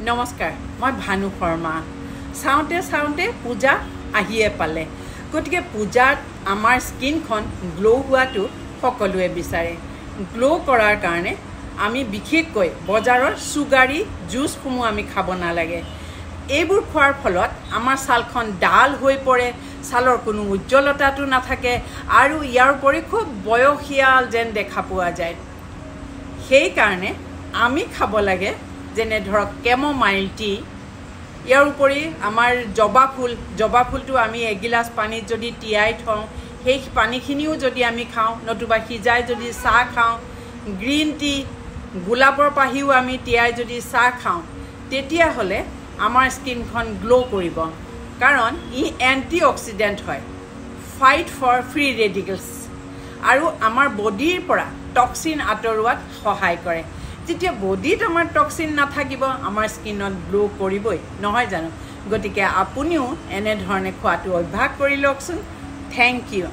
নমস্কাৰ, মই ভানু শৰ্মা। চাওঁতে চাওঁতে পূজা আহিয়ে পালে। গতিকে পূজাত আমাৰ স্কিনখন গ্ল' হোৱাটো সকলোৱে বিচাৰে। গ্ল' কৰাৰ কাৰণে আমি বিশেষকৈ বজাৰৰ চুগাৰী জুচসমূহ আমি খাব নালাগে। এইবোৰ খোৱাৰ ফলত আমাৰ ছালখন ডাল হৈ পৰে, ছালৰ কোনো উজ্জ্বলতাটো নাথাকে আৰু ইয়াৰ উপৰি খুব বয়সীয়াল যেন দেখা পোৱা যায়। সেইকাৰণে আমি খাব লাগে যেনে ধৰক কেম'মাইল টি। ইয়াৰ উপৰি আমাৰ জবা ফুল, জবা ফুলটো আমি এগিলাচ পানীত যদি তিয়াই থওঁ, সেই পানীখিনিও যদি আমি খাওঁ, নতুবা সিজাই যদি চাহ খাওঁ, গ্ৰীণ টি, গোলাপৰ পাহিও আমি তিয়াই যদি চাহ খাওঁ, তেতিয়াহ'লে আমাৰ স্কিনখন গ্ল' কৰিব। কাৰণ ই এণ্টি অক্সিডেণ্ট হয়, ফাইট ফৰ ফ্ৰী ৰেডিকেলছ আৰু আমাৰ বডিৰ পৰা টক্সিন আঁতৰোৱাত সহায় কৰে। যেতিয়া বডিত আমাৰ টক্সিন নাথাকিব, আমাৰ স্কিনত গ্ল' কৰিবই, নহয় জানো? গতিকে আপুনিও এনেধৰণে খোৱাটো অভ্যাস কৰি লওকচোন। Thank you.